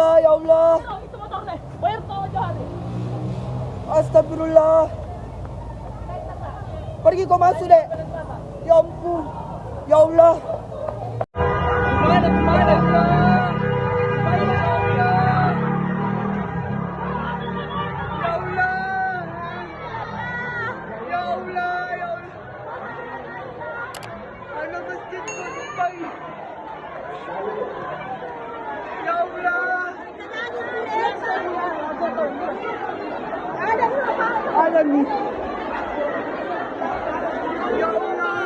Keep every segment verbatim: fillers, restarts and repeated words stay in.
Ya Allah. Astagfirullah. Pergi kau masuk, dek. Ya ampun. Ya Allah. Gimana, gimana? Ya Allah. Ya Allah, ya Allah. Anak masjid kau lupa. Ya Allah. Ada ni. Ya Allah.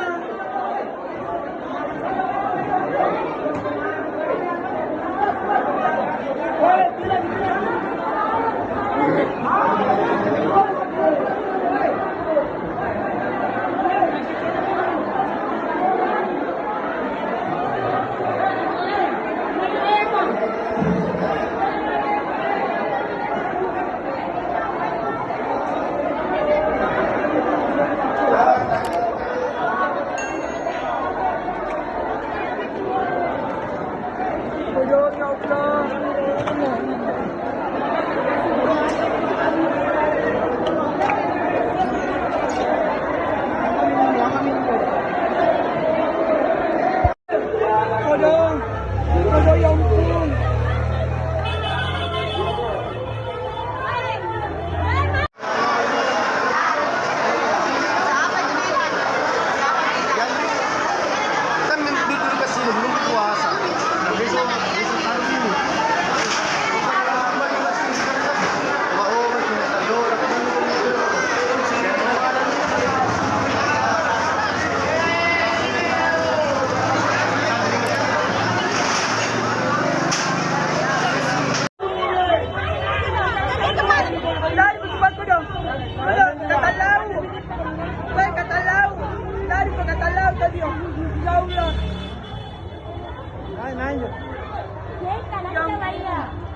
Kodong, kodong, ya ampun. Kan duduk dekat sini, belum puasa. Besok, besok hari ini. Lari ko tempat ko dong. Kodong, kata lau. Weh, kata lau. Lari ko kata lau tadi, oh. Ya Allah. Naik, naik. Ya ampun.